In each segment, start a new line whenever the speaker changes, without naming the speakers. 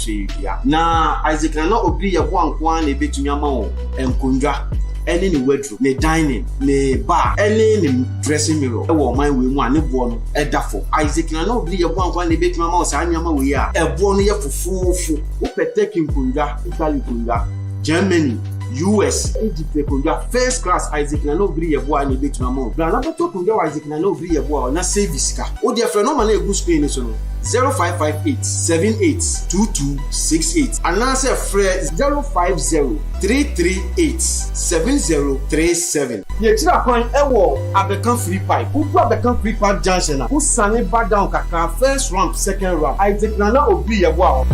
hwee dua. Na Isaac Nana Obiri Yeboah nko ara na ebetumi ama wo nkonnwa ne ne wardrobe, ne dining, ne bar ne ne dressing mirror wɔ ɔman wei mu a ne boɔ no da fam. Isaac Nana Obiri Yeboah nko ara na ebetumi ama wo saa nneɛma wei a ɛboɔ no yɛ fofoofo. Wopɛ Turkey nkonnwa, Italy nkonnwa, Germany, US, Egypt akonnwa, first class Isaac Nana Obiri Yeboah na ebetumi ama wo. Bra na bɛtɔ akonnwa wɔ Isaac Nana Obiri Yeboah hɔ na save sika. Wo deɛ frɛ nɔma no a egu screen no so no, 0558 78 22 68 anaasɛ frɛ 050 338 7037. Yɛkyiri akwan wɔ Abɛka Free Pipe. Wodu Abɛka Free Pipe junction a, wosiane ba down kakra, first ramp, second ramp, Isaac Nana Obiri Yeboah hɔ.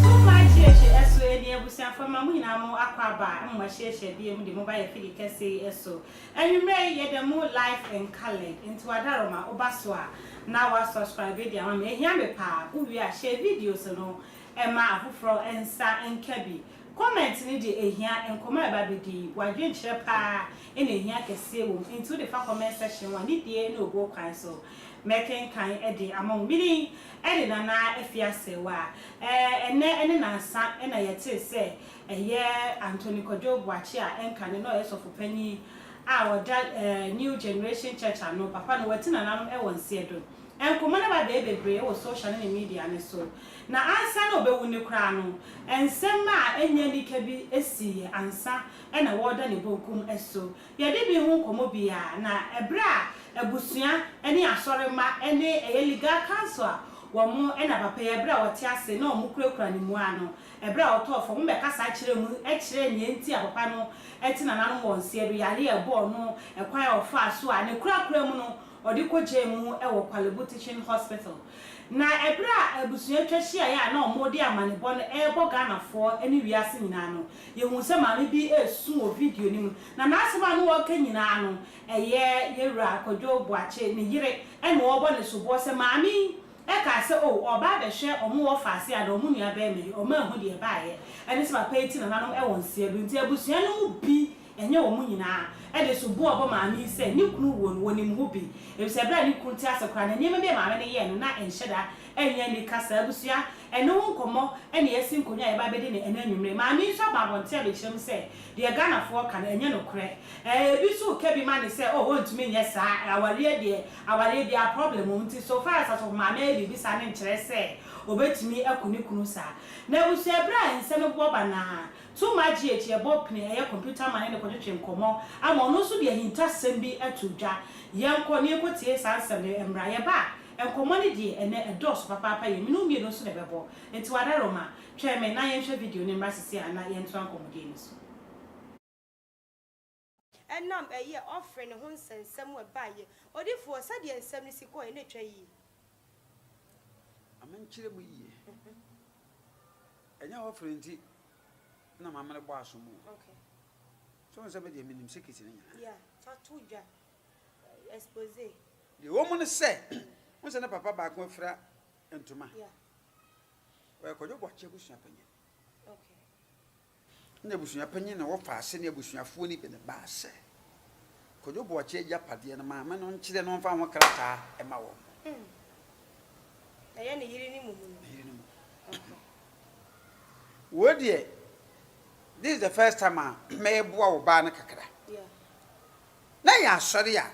So my GH ɛso ɛni abusuafoɔ ma mo nyinaa mo akɔ aba a mo ahyiahyia bie mu de mo ba yɛ fidi kɛse yi ɛso anwummerɛ yi yɛda mu live and coloured nti wadaroma woba so a na wa subscribe de ama me ehia me paa wo wie a share videos no ɛma afoforɔ nsa nka bi comment no deɛ ehia nkɔmɔ a ɛba bɛdi wadwenkyerɛ paa ɛna ehia kɛseɛ wɔ mu nti wode fa comment section wa ne die ne obuo kwan so mɛkenkan de ama wo. Mini de Nana Afiasewa. Ɛnnɛ ne nnansa na yɛtee sɛ ɛyɛ Anthony Kwadwo Boakye a ɛnkane na ɔyɛ sɔfopanyin a ɔda New Generation Church ano. Papa no wati nananom wɔ nseɛ do. Nkɔmmɔ no aba abɛyɛ bebree wɔ social ne ne media no so. Na ansa na ɔbɛwu no koraa no, nsɛm a ɛnyɛ anika bi siiɛ ansa na wɔreda ne bonkum so. Yɛde bi ho nkɔmmɔ biara, na ɛberɛ a abusua ne asɔremma ne ɛyɛ legal council a wɔn na papa yi ɛberɛ a ɔte ase na wɔn kurakura ne mua no, ɛberɛ a ɔtɔɔ fam, wɔn bɛkasa kyerɛɛ mu kyerɛɛ nea nti a papa no te nananom wɔ nseɛ do, yareɛ a ɛbɔɔ no, ɛkwan a ɔfaa so a ne korakora mu no ɔde kɔgyaa mu wɔ Korle-Bu Teaching Hospital. Na ɛberɛ a abusua atwa hyiaeɛ a na wɔde amanebɔ no rebɔ Ghanafoɔ ne wiase nyinaa no, Yɛhuu sɛ maame bi resu wɔ video no mu, na n'asɛm a na ɔreka nyinaa no, ɛyɛ yɛn wura Kwadwo Boakye ne yere na ɔrebɔ ne soboɔ sɛ maame yi kaa sɛ oh ɔreba abɛhwɛ wɔn wɔ faase anaa wɔn nua barima yi, wɔn anhu deɛ ɛbaeɛ, ɛne sɛ papa yi ti nananom wɔ nseɛ do nti abusua no mu bi, ɛnyɛ wɔn nyinaa, de soboɔ rebɔ maame yi sɛ ne kunu wuo no wɔnim ho bi, efisɛ berɛ a ne kunu te ase koraa no nneɛma bi a maame no yɛɛ no na ɛnhyɛ da nyɛ anika saa. Abusua, Ɛno ho nkɔmmɔ na yɛasi nkonnwa a yɛba abɛdi no ɛnnɛ anwummere. Maame yi nso aba abɔnten abɛkyerɛ mu sɛ deɛ Ghanafoɔ ka no, ɛnyɛ nokorɛ. Ɛɛ, ebi nso reka bi ma no sɛ, oh, ɔntumi nyɛ saa, awareɛ deɛ, awareɛ biara problem wɔ mu nti so far as asɔfo maame ayɛ biribi saa no nkyerɛ sɛ ɔbɛtumi aku ne kunu saa. Na abusua, berɛ a nsɛm no bobɔ ba no ara, Too Much GH yɛbɔ pene ɛyɛ computer man ne no kɔtwetwe nkɔmmɔ ama ɔno nso de ahintasɛm bi ato dwa. Yɛnkɔ na yɛnkɔtie saa nsɛm no mmra. Yɛba a, Nkɔmmɔ no deɛ ɛnɛ ɛdɔɔso papaapa yie, me ne wo mmienu nso na ɛbɛbɔ, nti w'adaworoma, twɛn me na yɛnhwɛ video no mmra sisi a na yɛntoa nkɔmmɔdie no so.
Ɛnam ɛyi a ɔfrɛ ne ho nsɛnsɛm a ɛbaeɛ. Odiyifoɔ, sɛdeɛ nsɛm no si kɔeɛ no atwa yie.
Ma menkyerɛ mu yie. Ɛnyɛ ɔfrɛ nti na maame no bɔ asom o. So wohu sɛ me deɛ menim secret no nyinaa.
Yeah, fa to dwa. Expose.
Deɛ ɛwɔ mu ne sɛ, wohu sɛ ne papa baako afira ntoma. Ɔyɛ Kwadwo Boakye abusua panyin. Ɛna abusua panyin na wɔfa ase ne abusuafoɔ no bi na ɛbaa sɛ Kwadwo Boakye agyapadeɛ no maame no nkyerɛ na ɔmfa ho krataa ma wɔn.
Hmm. Ɛyɛ ne yere ne mu mu no.
Ne yere ne mu. Wei deɛ, this is the first time a mɛboa wo baa no kakra.
Yeah.
Na yɛ asɔre a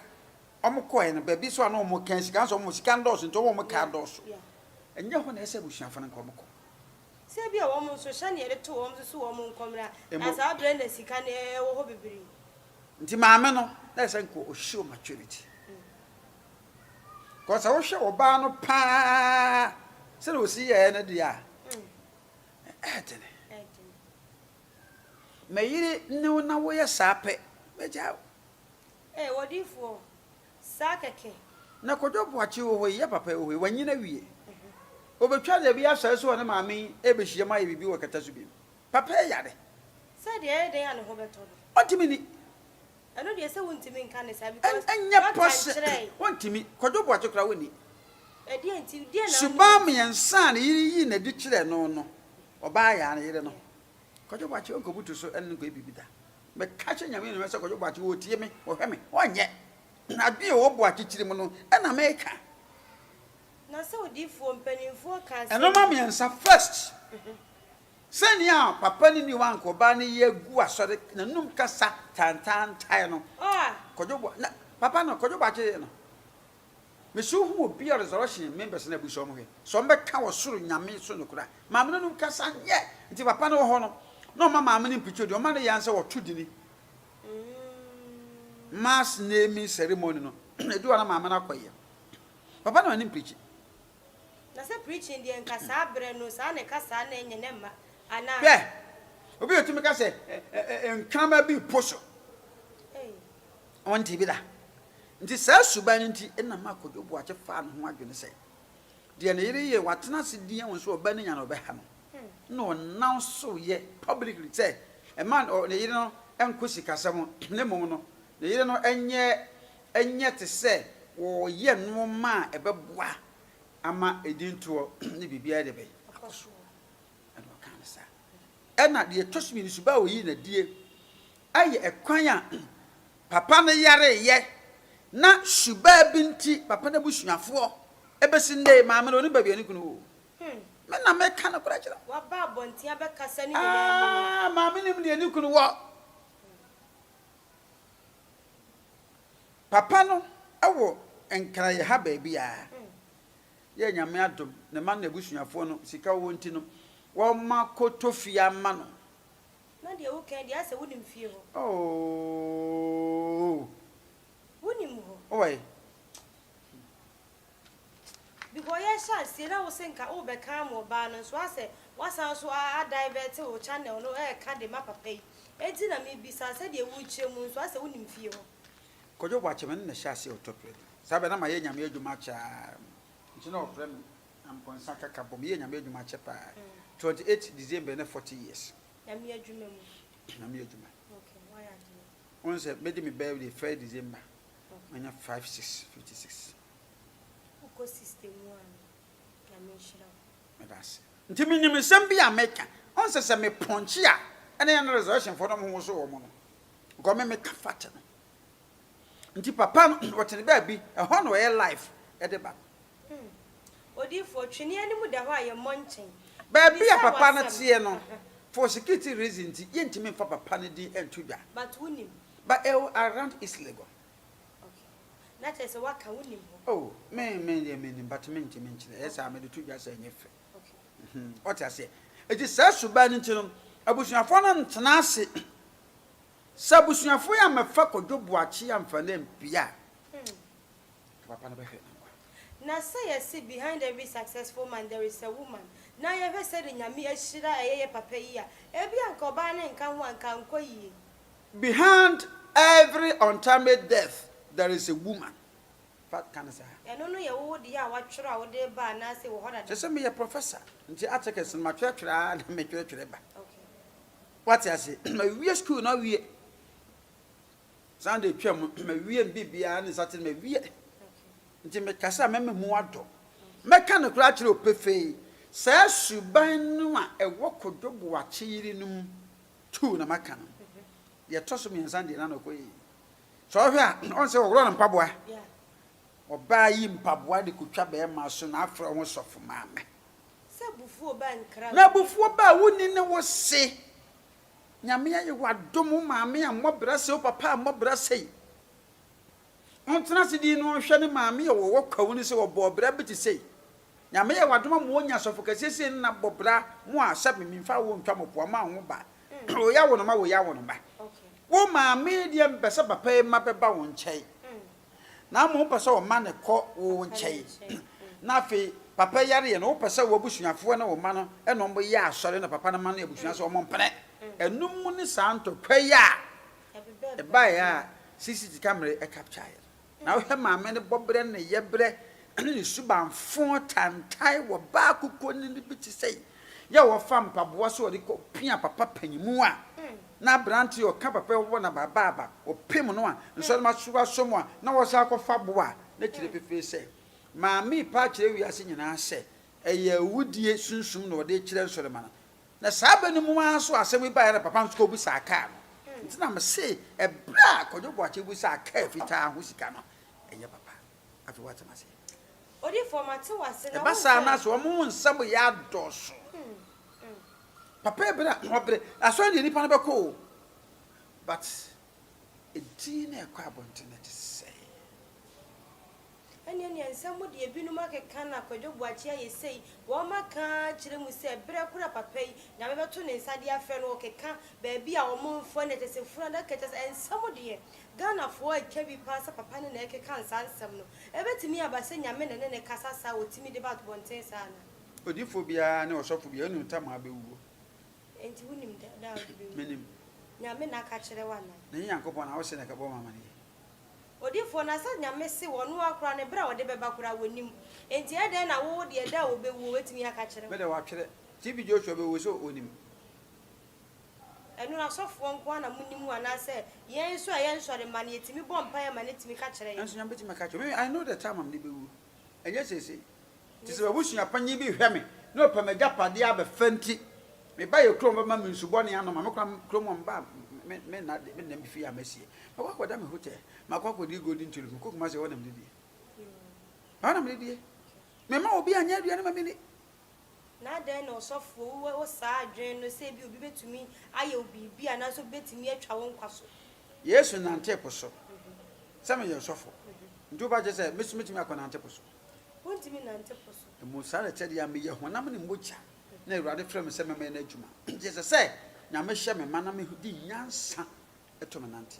wɔn kɔɛ no baabi nso a na wɔn kan sika nso wɔn sika ndɔɔso nti wɔn ka dɔɔso ɛnyɛ hɔ na ɛsɛ abusuafo no nka wɔn kɔ.
Sɛ ebia wɔn nso hyɛ nea yɛde to wɔn so so wɔn nkɔ mmra na saa berɛ na sika no ɛwɔ hɔ bebree.
Nti maame no na ɛsɛ nka o show maturity kɔ sɛ wohwɛ ɔbaa no paa sɛdeɛ ɔsi yɛɛ no deɛ a ɛɛdene. Me yere ne wo na woyɛ saa pɛ, mɛgyaa wo.
Ee, odiyifoɔ, saa kɛkɛ.
Na Kwadwo Boakye wɔ hɔ yi, yɛ papa yi wɔ hɔ yi, wanyin awie. Ɔbɛtwa da bi asɔre sɛ ɔne maame yi rebɛhyiam ayɛ biribi wɔ kɛtɛ so bio. Papa yi yare.
Sɛ deɛ ɛyɛ dɛn a ne ho bɛtɔ no.
Ɔntumi nni.
Ɛno deɛ sɛ wontumi nka ne saa because
Ɛnyɛ
doctor
pɔse,
nkyerɛe.
ɔntumi. Kwadwo Boakye koraa ɔnni.
Ɛdeɛn nti, deɛn na wonim
Suban
nti?
mmiɛnsa a ne yere yii no adi kyerɛɛ no no, ɔbaa yaa ne yere no. Kwadwo Boakye ɔnkɔbutu so ɛne no nkɔyɛ biribi da. Meka kyerɛ Nyame animuonyam sɛ Kwadwo Boakye ɔtie me, ɔhwɛ me, ɔnyɛ. Adwene a ɛwɔ Boakye tirim no ɛna meka.
Na sɛ odiyifoɔ, mpanimfoɔ ka asɛm
Nnoɔma
bi.
mmiɛnsa, first, sɛnea papa no nni hɔ a anka ɔbaa no yi agu asɔre, n'anum kasa tantaantae no, Kwadwo Boa, na papa no, Kwadwo Boakye yere no, mese wohu obi a resurrection members no abusua wɔn hwɛ, sɛ wɔbɛka wɔ soro Nyame so nokorɛ a, maame no anum kasa nyɛ, nti papa no wɔ hɔ no, na ɔma maame no mpikyi, deɛ ɔma no yɛ ara ne sɛ wɔto dini. Mass naming ceremony no, ɛdu hɔ a na maame no akɔyɛ. Papa no ma no mprikyi.
Na sɛ preaching deɛ nka saa berɛ no saa na ɛka saa na ɛnyɛ na ɛmma anaa?
Hwɛ! Obi a otumi ka sɛ nkraman bi repo so. Ɔnte bi da. Nti saa suban no nti na ma Kojo Boakye faa ne ho adwene sɛ deɛ ne yere yɛ watena ase din ahu sɛ ɔba no nya na ɔbɛha no. Na ɔnam so yɛ publicly sɛ ɛma ne yere no nkɔ sikasɛm na mmom no ne yere no nyɛ nyɛ te sɛ wɔreyɛ nnoɔma a ɛbɛboa ama edintoɔ ne biribiara de bɛn akɔ soɔ. Ɛna ɔkaa no saa. Ɛna deɛ ɛtɔ so mmienu, suban a ɔyii no adie yɛ ɛkwan a papa no yareeɛ na subaa bi nti papa no abusuafoɔ ɛbɛsi nnɛ yi maame no ɔnim baabi a ne kunu wɔ o. Me na meka nokorɛ kyerɛ wo.
Waba abɔnten abɛkasa ne nyinaa mu no.
Ah, maame nim deɛ ne kunu wɔ. Papa no wɔ Nkraeɛ ha baabi a, yɛ Nyame adom, ne mma ne n'abusuafoɔ no sika wɔ nti no, wɔma kɔtɔ fie ama no.
Na deɛ woka yi deɛ asɛ wonim fie hɔ.
Ooh.
Wonim hɔ.
Wowɔ he?
Because yɛhyɛ aseɛ na wose nka wobɛka ama ɔbaa no nso asɛ wasan so a divert wo channel no ɛɛka de ma papa yi enti na mebisa sɛdeɛ wokyerɛ mu nso asɛ wonim fie hɔ.
Kwadwo Boakye me ne no hyɛ aseɛ wɔ Top Radio. Saa berɛ na mayɛ Nyame adwuma akyɛ aa nti na ɔfrɛ me Amponsah kaka bɔ. Meyɛɛ Nyame adwuma akyɛ paa. 28 December ne 40 years.
Nyame adwuma mu.
Nyame adwuma.
Okay, wayɛ adeɛ.
Wohu sɛ mɛdi me birthday 1st December manya 5 6 56.
Wokɔ 60 mu ana? Nyame nhyira wo.
Meda ase. Nti menim nsɛm bi a meka. Wohu sɛ sɛ mepɔnkye a ɛna yɛn resurrection foɔ no ɔmo woso wɔn no. Because me meka fact no. Nti papa no ɔte ne baabi, ɛhɔ na ɔyɛ life de ba no.
Hmm. Odiyifoɔ, twene anim da hɔ a yɛmmɔ nkyɛn.
Baabi a
Bisa
papa no
w'asɛm.
teɛ no, for security reason nti, yɛntumi mfa papa no din nto dwa.
But wonim.
But ɛwɔ around East Legon.
Okay. Na kyerɛ sɛ woaka, wonim hɔ.
Oh, me, me deɛ menim, but mentumi nkyerɛ. Ɛyɛ saa a, mede to dwa sɛ ɛnyɛ fɛ.
Okay.
Wote aseɛ? Enti saa suban no nti no, abusuafoɔ no ntena ase. Sɛ abusuafo yi ammɛfa Kwadwo Boakye amfa no ampue a, nka papa no bɛhwɛ no nkwa.
Na sɛ yɛse behind every successful man there is a woman na yɛhwɛ sɛde Nyame ahyira ɛyɛ yɛ papa yi a, ebia nka ɔbaa no nka ho a nka ankɔ yie.
Behind every untimely death there is a woman. Fa ka no saa.
Ɛno no yɛ wo deɛ a woatwerɛ a wode reba anaasɛ ɛwɔ hɔ dada?
Kyerɛ sɛ meyɛ professor nti articles no matwerɛtwerɛ ara na metwerɛtwerɛ ba. Wate ase? Mawie sukuu no awie. Sunday twam, mawie me biribiara ne Saturday mawie. Nti mekasa a mɛma mu adɔ. Mɛka nokorɛ akyerɛ wo pefee, saa suban no a ɛwɔ Kojo Boakye yere no mu tuu na maka no. Deɛ ɛtɔ so mmiɛnsa no deɛ na nɔkɔ yie. Sɛ ɔhwɛ a, ɔn sɛ wɔworɔ no mpaboa. Ɔbaa yi mpaboa de kotwa bɛrima so na afrɛ ho sɔfo maame.
Sɛ abufuo ba nkra
Na abufuo ba a wonni ne wo se. Nyame ayɛ wo adom wo maame ammɔ bra sei wo papa ammɔ bra sei. Ɔntena ase dinn na ɔnhwɛ ne maame a ɔwɔ kwawu no sɛ ɔbɔɔ bra bi te sei. Nyame yɛ wo adom ama wonya asɔfo kɛseɛ sei no na bɔ bra mo a sɛbe memfa wo ntwa mo poa mo a wo ba woi awo no ma woi awo no ba. Wo maame deɛ mpɛ sɛ papa yi mma bɛba wo nkyɛn. Na mmom wopɛ sɛ ɔma no kɔ wo nkyɛn, na afei papa yareɛ no, wopɛ sɛ w'abusuafoɔ ne wo mma no ne wɔn yɛ asɔre na papa no ma no abusua sɛ wɔn mpene. Ɛno mu ne saa ntɔkwa yi a ɛbaeɛ a CCTV camera yi capture-eɛ no. Na wohwɛ maame no bɔberɛ ne ne yɛberɛ ne ne subanfo tantae wɔ baa kukoni no bi te sɛ yi a wɔfa mpaboa so ɔde kɔ pia papa panyimu a na aberante a ɔka papa yi wɔbɔ no ababaaba, ɔpem no a, nsɔremma so asɔ mu a, na wɔsan akɔfa bo a, na kyerɛ pefee sɛ, Maame repa akyerɛ wiase nyinaa sɛ, ɛyɛ awudie sunsum na ɔde rekyerɛ nsɔremma no. Na saa bɛ no mu ara nso a asɛm yi baeɛ na papa nso kɔbisaa kaa no. Nti na mese, ɛberɛ a Kwadwo Boakye bisaa kaa fitaa ho sika no, ɛnyɛ papa. Afei woate m'aseɛ?
Odiyifoɔ, mate wo ase, na
Ɛba
wohu
saa
sɛ.
na sɛ wɔn ho nsɛm yɛ adɔɔso. Papa yi bere a ɔbere, asɔre deɛ nipa no bɛkɔ o, but edin na ɛkɔ abɔnten no te sɛn?
Ɛnneɛ nea nsɛm mu deɛ binom akeka na Kwadwo Boakye ayɛ sei, wɔn aka akyerɛ mu sɛ berɛ koro a papa yi Nyame bɛto ne nsa de afrɛ no ɔkeka baabi a wɔn mfa no kyerɛ sɛ funu adaka kyerɛ sɛ nsɛm deɛ Ghanafoɔ atwa bi paa sɛ papa no na ɛkeka nsaa nsɛm no. Ɛbɛtumi aba sɛ Nyame na ɛne no kasa saa a ɔtumi de ba abɔnten saa anaa?
Odiyifoɔ biara ne ɔsɔfo biara, wonim tam a bɛwuo.
Enti wonim da da a wode bɛwu?
Menim.
Nyame na aka kyerɛ wo anaa?
Na ɛnyɛ Nyankopɔn na wose na ɛkɛbɔ me amaneɛ.
Odiyifoɔ, na sɛ Nyame se ɔno ara koraa no berɛ a ɔde bɛba koraa wɔnim, enti ɛdɛn na wo deɛ da a wɔbɛwuo wɛtumi aka akyerɛ wo?
Me deɛ watwerɛ, TB Joshua bɛwuo sɛ ɔnim.
Ɛno no asɔfoɔ nko ara na monim anaasɛ yɛn nso a yɛyɛ nsɔremma no yɛtumi bɔ mpaeɛ ma no tumi ka kyerɛ yɛn?
Nanso Nyame bɛtumi aka akyerɛ wo. Me, I know the time a mede bɛwuo. Ɛnyɛ seesei. Te sɛ m'abusua panyin bi rehwɛ me na ɔpɛ m'agyapadeɛ abɛfa nti, meba yɛ kurom bɛma me nsu bɔne anom a, me koraa kurom hɔ meba a, me me nna de, me nna me fie a masie. Mɛkɔ akɔda me hotel, makɔ akɔdi Golden Tulip, mekɔ Kumasi ɛhɔ na medidie. Ɛhɔ na medidie. Memma obi anyɛ aduane ma menni.
Na adɛn na ɔsɔfoɔ wo wɔ saa adwene no sɛ ebia obi bɛtumi ayɛ wo biribi anaasɛ obi bɛtumi atwa wo nkwa so?
Yesu nantee po so. Sɛ meyɛ ɔsɔfo, nti woba kyerɛ sɛ me nso mɛtumi akɔnante po so?
Wontumi nnante po so.
Mmom saa na ɛkyɛ deɛ a meyɛ honam ne mogya na Awurade frɛ me sɛ memmɛyɛ n'adwuma. Nti ɛsɛ sɛ Nyame hyɛ me ma na medi nyansa to me nanteɛ.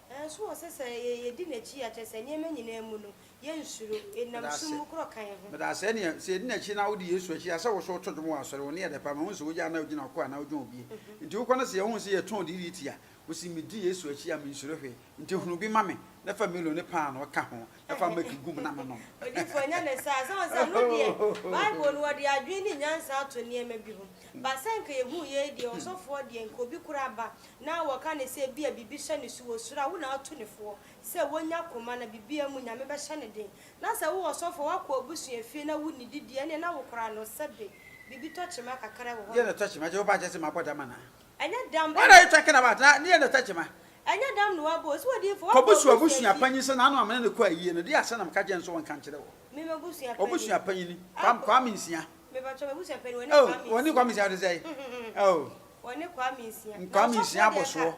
Nanso ɔsɛ sɛ yɛdi n'akyi a, kyerɛ sɛ nneɛma nyinaa mu no, yɛnsuro. Yɛnam sum mu korɔ ka yɛn ho.
Meda ase. Ɛnneɛ, sɛ yɛdi n'akyi na wodi Yesu akyi a, sɛ wo nso woto dwom wɔ asɔre, wo nne yɛ dɛ paa. Mahu sɛ wogya anaa wogyina ɔkɔ anaa wodwon obie. Nti wokɔ na sɛ yɛhu sɛ yɛtɔn DDT a, wose medi Yesu akyi a mensuro hwee. Nti hunu bi ma me na fa Milo ne paanoo ka ho na fa milk gu mu na menom.
Odifo, ɛnyɛ ne saa. Sɛ wɔn sɛ ɛno deɛ, Bible no wɔde adwene ne nyansa ato nneɛma bi ho. But sɛ nka yɛhuu yei deɛ, ɔsɔfoɔ deɛ, nka obi koraa ba na wɔka no sɛ ebia biribi hyɛ ne so, wɔsuro a, wo na ato no foɔ sɛ wɔnya koma na biribiara mu Nyame bɛhyɛ no den. Na sɛ wo ɔsɔfoɔ woakɔ abusua fie na wonnidi deɛ, ɛnneɛ na wo koraa no sɛbe biribi tɔ kyema kakra wɔ hɔ
Deɛ na
nom.
ɛtɔ kyema? Kyɛ wo ba kyɛ sɛ mabɔ dam anaa?
Ɛnyɛ dam.
What are you talking about? Na deɛ na ɛtɔ kyema?
Ɛnyɛ dam na wabɔ o, sɛ odiyifoɔ
Kɔ
woakɔ
busua
abusua
abusua
fie.
panyin sɛ n'ano amene no kɔ ayie no, deɛ asɛ na meka kyerɛ no sɛ wɔnka nkyerɛ wo.
Me m'abusua panyin.
W'abusua panyin,
Akɔ.
Kwame Nsia.
Mepakyɛw m'abusua panyin wɔne
Oh,
Kwame
wɔne
Nsia.
Kwame Nsia de sɛn? Oh.
Wɔne Kwame Nsia. Na
Kwame
ɔsɔfoɔ
Nsia
deɛ nka.
abɔsoɔ.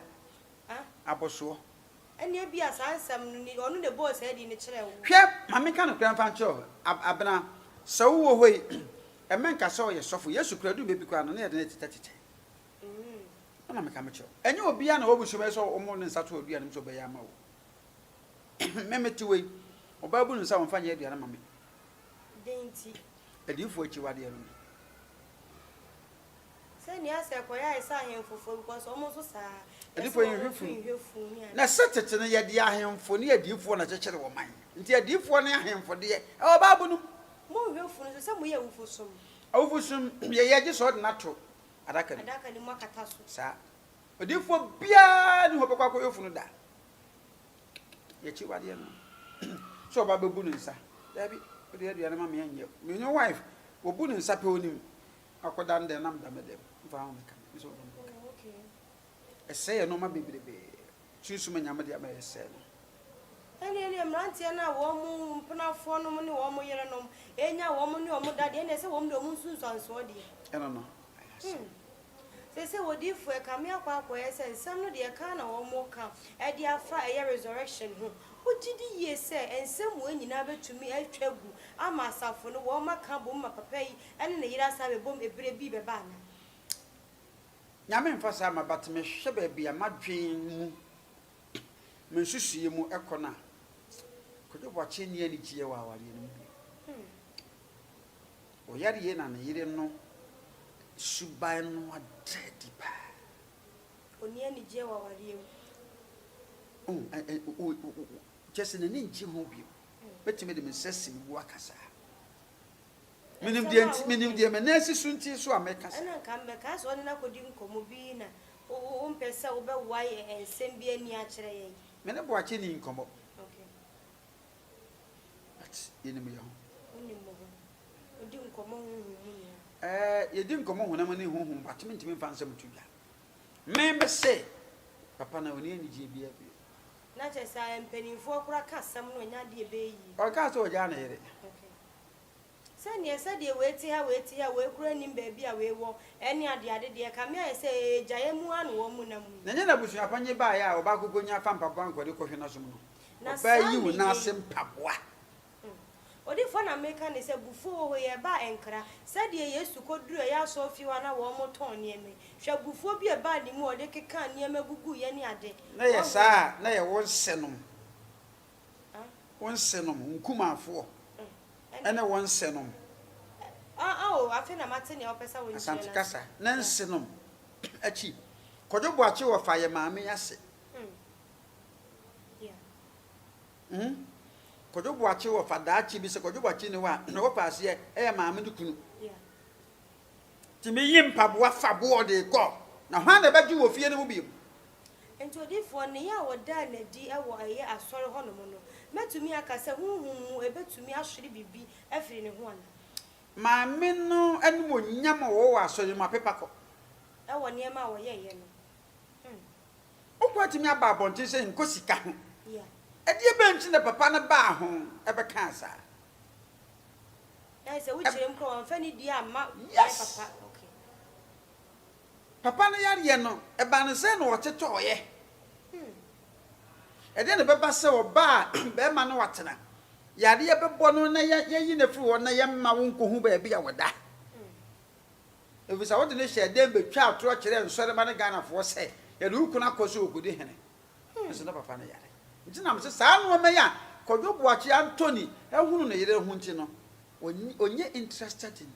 Ah?
Abɔsoɔ.
Ɛnneɛ ebia saa nsɛm no ni, ɔno na ɛbɔɔ saa din no kyerɛɛ wo.
Hwɛ, ma menka nokorɛ mfa nkyerɛ wo, Ab, Abena, sɛ wowɔ hɔ yi, ɛmmɛ nka sɛ ɔyɛ sɔfo. Yesu koraa, ɛduru baabi koraa no, na yɛde no tetɛtetɛ. Ɛna meka mekyerɛ wo. Ɛnyɛ obiara na w'abusua bɛyɛ sɛ wɔn ne nsa to aduane mu sɛ ɔbɛyɛ ama wo. Me mete wei, ɔbaa bu ne nsa wɔmfa nyɛ aduane ma me.
Dɛn nti?
Adiyifoɔ akyiwadeɛ no ni.
Sɛ nea sɛ ɛkɔyɛ ayɛ sɛ ahemfo foɔ because wɔn nso saa.
Adiyifoɔ yi nhwɛ funu. Na sɛ tete no yɛde ahemfo ne adiyifoɔ na ɛkyekyere wɔn man. Nti adiyifoɔ ne ahemfo deɛ ɛwɔ Bible no mu.
Monhwɛ funu nso sɛ moyɛ awufo som.
Awufo som yɛyɛ gye sɛ ɔde no ato adaka no mu.
Adaka no mu akata so.
Saa. Odiyifoɔ biara nni hɔ ɔbɛkɔ akɔyɛ funu da. Y'akyiwadeɛ no. Sɛ ɔba bɛbu ne nsa. Daabi, wode aduane ma me ɛnyɛ. Me ne wife, wɔbu ne nsa pɛ onim. Akɔda ne dɛm na meda me dɛm. Mfa ho meka me. Nso ɔba meka.
Oh, okay.
Ɛsɛe yɛ nneɛma bebrebe. Sunsum a Nyame de ama yɛ sɛe no.
Ɛnneɛ neɛ mmeranteɛ no a wɔn mpenafoɔ nom ne wɔn yerenom renya wɔn ne wɔn da deɛ, ɛnneɛ sɛ wɔn deɛ wɔn nsunsuansoɔ deɛ.
Ɛno no, ɛyɛ asɛm.
Hmm. Seesei odiyifoɔ ɛkame akɔ akɔyɛ sɛ nsɛm no deɛ ɛka na wɔreka de afa ɛyɛ resurrection ho. Wogye di yie sɛ nsɛm wei nyinaa bɛtumi atwa agu ama asafo no wɔn aka abom ma papa yi ne ne yere asan abɛbom ɛberɛ bi rebɛba anaa?
Nyame mfa saa mma but mehwɛ baabi a m'adwen mu, me nsusuiɛ mu ɛkɔ no a, Kwadwo Boakye nni anigyeɛ wɔ awareɛ no mu bio. Ɔyareɛ na ne yere no suban no ada adi paa.
Ɔnni anigyeɛ wɔ awareɛ mu.
Oh, kyerɛ sɛ n'ani ngye ho bio. Mɛtumi de me nsa asi me bo aka saa. Menim deɛ nti, menim deɛ me nan si so nti nso a meka saa.
Ɛna nka mɛka sɛ ɔne no akɔdi nkɔmmɔ bi na wompɛ sɛ wobɛwae nsɛm bi ani akyerɛ yɛn.
Me ne Boakye nni nkɔmmɔ.
Okay.
But yɛnim yɛn ho.
Wonim mo ho. Wodi nkɔmmɔ honhom mu nyinaa.
Ɛɛ, yɛdi nkɔmmɔ honam ne honhom but mentumi mfa nsɛm nto dwa. Me mese, papa no ɔnni anigyeɛ biara bio.
Na kyerɛ sɛ mpanimfoɔ koraa ka asɛm no ɛnyɛ adeɛ ɛbɛyɛ yie.
Ɔkaa sɛ ɔgyaa ne yere.
Okay. Sɛdeɛ sɛdeɛ wei te ha wei te ha wei koraa nnim baabi a wei wɔ ɛne adeade deɛ ɛkame ayɛ sɛ ɛyɛ gyaeɛ mu ara na wɔn nam yi.
Na ɛnyɛ n'abusuapanyin baeɛ a ɔbaa kɔkɔnya fa mpaboa nkɔde kɔhwɛ n'asom no,
Na
ɔbaa
saa
yi wo nan
nneyɛe
ase mpaboa.
Odiyifoɔ na meka ne sɛ, Bufuo wɔ hɔ yi, ɛbaa ɛnkra. Sɛdeɛ Yesu kɔduruu ɛyɛ asɔrefie hɔ a na wɔretɔn nneɛma yi, hwɛ abufuo bi a ɛbaa ne mu a ɔde kekaa nneɛma guguiɛ ne ade.
Na ɛyɛ
Wahu?
saa a, na ɛyɛ wo nsenom, wo nsenom, wo nkumafoɔ ne wo nsenom. Asante kasa, ne nsenom akyi. Kwadwo Boakye wɔfa yɛ maame ase. Hmm. Kwadwo Boakye wɔfa daakye bi sɛ Kwadwo Boakye ni hɔ a, na wɔfa aseɛ ɛyɛ maame no kunu. Tumi yi mpaboa fa boɔ de kɔ. Na hwan na ɛbɛgye wɔ fie no mu bio?
Enti odiyifoɔ, nneyɛɛ a wɔdaa no adi wɔ ɛyɛ asɔre hɔnom no, mɛtumi aka sɛ honhom mu ɛbɛtumi ahwere biribi afiri ne ho anaa?
Maame no animuonyam a ɔwɔ wɔ asɔre no mu apepa kɔ.
Wɔ nneɛma a wɔyɛeɛ no ho.
Wo kunu atumi aba abɔnten sɛ nkɔ sika ho.
Yeah.
Ɛdeɛ bɛn nti na papa no baa ho bɛkaa saa?
Ɛyɛ sɛ wokyerɛ mu koraa wamfa ne die amma ne
Yes!
papa. Okay.
Papa no yareɛ no, ɛbaa no sɛn na ɔtetɔeɛ? Ɛdeɛn na ɛbɛba sɛ ɔbaa a barima ne wo atena, yareɛ bɛbɔ no na yɛayi no afiri hɔ na yɛmma wo nkɔhu baabi a ɔda? Ɛfiri sɛ wode no hyɛɛ dɛn bɛtwaa atorɔ kyerɛɛ nsɔremma ne Ghanafoɔ sɛ yɛde wo kunu akɔ sɛ ɔrekɔdi hene, nso na papa no yare. Nti na mese saa nnoɔma yi a Kwadwo Boakye Anthony ahunu ne yere ho nti no, ɔnyɛ interested in.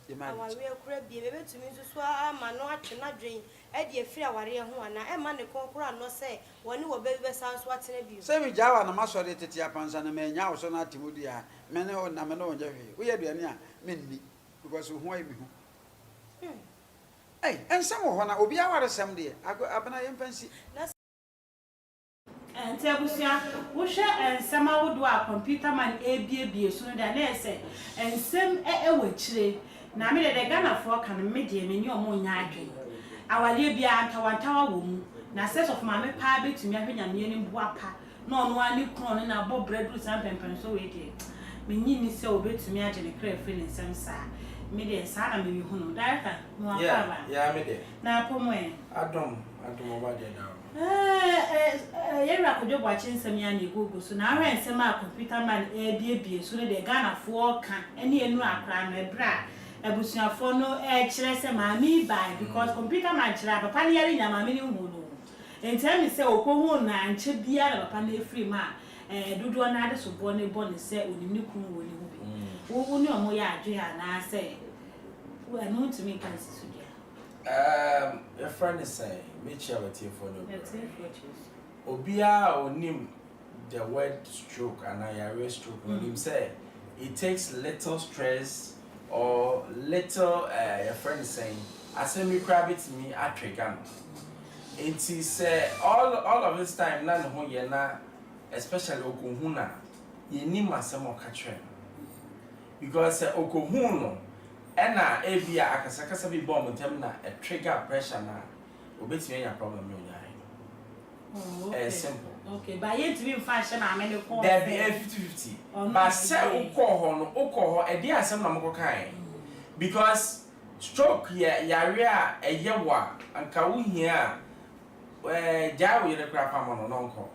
the marriage.
Awareɛ kora biem, ɛbɛtumi nso so ama no atwe n'adwene adi afiri awareɛ ho anaa? Ɛmma ne kɔn koraa nnɔ sɛ wɔne ɔbaa bi bɛsan nso atena bio.
Sɛ megyaa wo a na masɔre tete apansa na mannya wo so na ate mu deɛ a, me ne wo nna, me ne wo nyɛ hwee. Woyɛ aduane a, menni because wo ho ayɛ me hu. Ei, nsɛm wɔ hɔ na obi awaresɛm deɛ, Abena yɛmfa nsi.
Na
Nti abusua, wohwɛ nsɛm ahodoɔ a computer man ɛrebiebie so no deɛ a, na ɛyɛ sɛ nsɛm wɔ akyire. Na me deɛ, deɛ Ghanafoɔ ka no, me deɛ me ne wɔn nyɛ adwene. Awareɛ biara, ntawantawa wɔ mu. Na sɛ sɔfo maame paa bɛtumi ahwɛ Nyame anim boapa na ɔno ara ne kunu a ɔne no abɔ bra duru saa mpɛnpɛnsoɔ wei deɛ, mennye nni sɛ ɔbɛtumi agye ne kra afiri ne nsam saa. Me deɛ, saa na me mehu no. Director, mewɔ
Yeah,
akwaaba.
yeah, me deɛ.
Na apɔ mu ɛ?
Adom, adom ɔba deɛ da hɔ.
Ɛɛ yɛn wura Kwadwo Boakye nsɛm yi ara na ɛgugu so na wohwɛ nsɛm a computer man rebiebie so ne deɛ Ghanafoɔ reka ne ɛnura koraa no ɛberɛ a abusuafoɔ no rekyerɛ sɛ maame yi baeɛ because computer man kyerɛ a papa no yare nyinaa maame no nhuu no o nti ɛme sɛ ɔkɔhuu no ankyɛ biara na papa no afiri mu a ɛɛ dodoɔ no ara de soboɔ no rebɔ no sɛ ɔnim ne kunu wɔ ne ho bi wo wo ne wɔn yɛ adwene anaasɛ ɛno wontumi nka nsi so dua.
Erm yɛfrɛ no sɛn? Mekyia w'atiefoɔ ne obiara.
Atiefoɔ kyerɛ so.
Obiara a onim the word stroke anaa yareɛ stroke no onim sɛ it takes little stress or little eh yɛfrɛ no sɛn asɛm bi koraa bɛtumi a trigger no. Nti sɛ all all of this time na ne ho yɛ na especially ɔkɔhu no a yɛnnim asɛm a ɔka kyerɛɛ no because sɛ ɔkɔhuu no Ɛna ebia akasakasa bi ba wɔn ntam na ɛ trigger pressure no a, obetumi anya problem ne onyae no.
Oh, okay.
Ɛyɛ simple.
Okay, but yɛntumi mfa nhyɛ maame no kɔn sɛ.
Dabi, ɛyɛ 50-50.
Ɔno
But
na
sɛ
ɛyɛɛ.
wokɔɔ hɔ no, wokɔɔ hɔ, ɛdeɛn asɛm na mokɔkaeɛ? Because stroke yɛ yareɛ a ɛyɛ wo a, anka wohia a, ɛɛ gyae wo yere koraa pamo no na ɔnkɔ.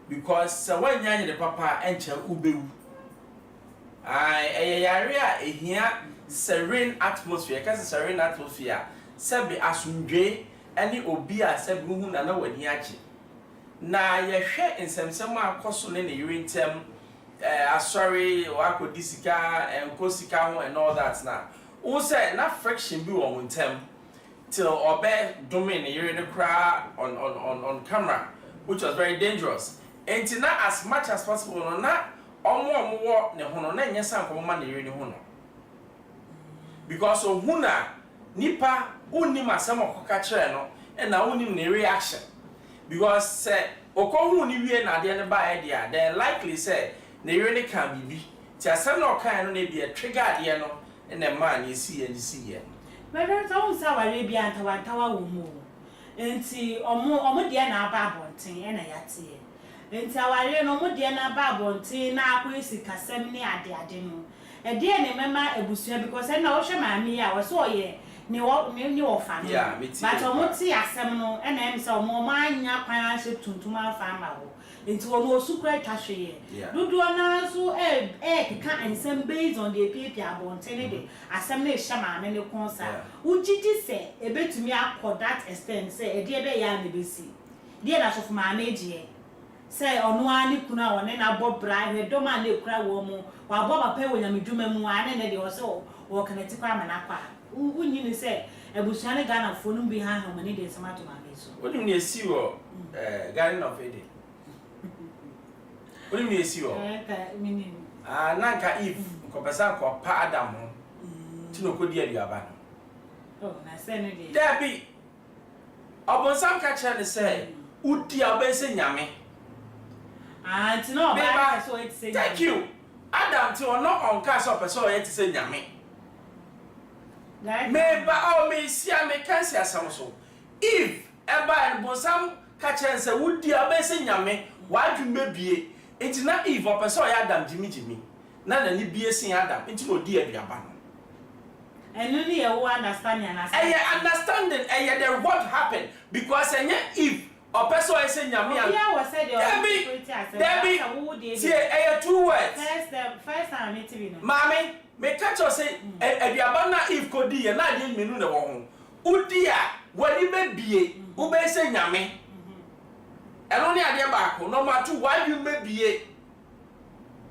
Because sɛ woannya yere papa a, ɛnkyɛ wobɛwu. Ae, ɛyɛ yare a ehia serene atmosphere. Yɛka sɛ serene atmosphere a, sɛbe asomdwoe ne obi a sɛbe wuhu no a na w'ani agye. Na yɛhwɛ nsɛmnsɛm a akɔ so ne ne yere ntam, eh, asɔre, wakɔdi sika, ɛnkɔ sika ho and all that no a, wohu sɛ na friction bi wɔ wɔn ntam till ɔbɛ domee ne yere no koraa on, on, on, on camera, which was very dangerous. Enti na as much as possible no, na Wɔn a wɔwɔ ne ho no na ɛnyɛ sɛ anka wɔma ne yere no hu no because ohu no a nipa wonnim asɛm a ɔkɔka kyerɛɛ no ɛna wonnim ne reaction because sɛ ɔkɔhuu no wie na adeɛ no baeɛ deɛ a then likely sɛ ne yere no kaa biribi nti asɛm no a ɔkaeɛ no na ebia ɛtrigger adeɛ no na ɛmaa nea ɛsiiɛ no siiɛ no.
Bɛhwɛ sɛ wohu sɛ awareɛ biara ntawantawa wɔ mu o nti ɔmo ɔmo deɛ na aba abɔnten ɛna yateɛ. Enti awareɛ no ɔmo deɛ no aba abɔnten na akɔyɛ sikasɛm ne adeade no. Ɛdeɛn na ɛmɛma abusua because ɛnna wohwɛ maame yi a ɔsɛ ɔyɛ ne wɔ ne ne wɔfa no
Yeah, me tie
but ɔmo
paa.
te asɛm no ɛna ɛm sɛ ɔmo ɔmo anya kwan anhyɛ tuntum amfa ama hɔ nti wɔn osu kora atwa hweyɛ. Dodoɔ naa nso ɛɛkeka nsɛm based on deɛ epiapia abɔnten ne de asɛm no ehyɛ maame ne kɔn saa. Wogyidi sɛ ebetumi akɔ that extent sɛ ɛdeɛ bɛyɛ a na ebesi deɛ na asɔfo maame gyeɛ sɛ ɔno ara ne kunu a ɔne n'abɔ bra, hwɛ dɔm a na ekura wɔn mu, wabɔ papa wɔ Nyame dwuma mu a, ne ne deɛ ɔsɛ ɔwɔ ti kɔ ama n'akɔ a wonyi ne sɛ abusua ne Ghanafoɔ no bi haha wɔn ani de nsɛm ato maame so.
Wonim nea esi wɔ Garden of Eden? Wonim nea esi wɔ?
Ɛɛ, minim.
Ah, na nka Eve nkɔpɛ sɛ nkɔpa Adam ho nti na ɔkɔdi aduaba no.
Oh, na sɛ no deɛ.
Daabi, ɔbonsam ka kyerɛ no sɛ wodi a, wobɛyɛ sɛ Nyame.
Ah, nti na ɔbaa
Meba
pɛ sɛ ɔyɛ te sɛ
Thank
Nyame.
you. Adam te ɔno ɔnka sɛ ɔpɛ sɛ ɔyɛ te sɛ Nyame.
Right.
Meba ɔ mesia meka nsi asɛm so. Eve ɛbaeɛ no, bonsam ka kyerɛ no sɛ wodi a, wobɛyɛ sɛ Nyame, w'adwene bɛbie. Nti na Eve ɔpɛ sɛ ɔyɛ Adam gyimigyimi na n'ani bie sen Adam, nti na ɔdi aduaba no.
Ɛno ne yɛ wo understanding anaasɛ?
Ɛyɛ understanding, ɛyɛ the what happened, because ɛnyɛ Eve ɔpɛ sɛ ɔyɛ sɛ Nyame a.
Obiara wɔ sɛ deɛ ɔno
Dabi
interpret asɛm.
Dabi.
Asɛ wo deɛ.
Tie, ɛyɛ two words.
First time me ti bi no.
Maame, meka kyerɛ sɛ aduaba no a Eve kɔdi yɛ na adeɛ mmienu na ɛwɔ ho. Wodi a, w'ani bɛbie, wobɛyɛ sɛ Nyame. Ɛno ne adeɛ baako. Number two, w'adwene bɛbie.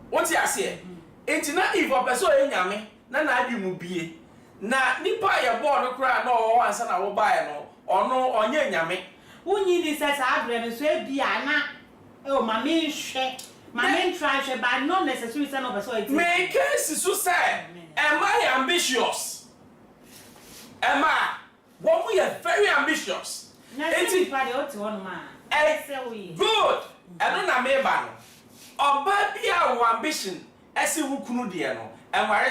Wote aseɛ? Nti na Eve ɔpɛ sɛ ɔyɛ Nyame na n'adwene mu bie. Na nipa a yɛbɔɔ no koraa na ɔwɔ hɔ ansa na wobaeɛ no, ɔno ɔnyɛ Nyame.
Wonyi ni sɛ saa berɛ no so ebi a na oh, ma menhwɛ, ma mentra nhwɛ, but not necessarily sɛ na ɔpɛ sɛ ɔyɛ te sɛ Nyame.
Meka si so sɛ ɛma yɛ ambitious. Ɛma wɔn yɛ very ambitious.
Na sɛ
Nti
nipa deɛ wote hɔnom a sɛ woyɛ
Good, ɛno na meba no. Ɔbaa bi a wɔ ambition ɛsi wo kunu deɛ no, ɛnware.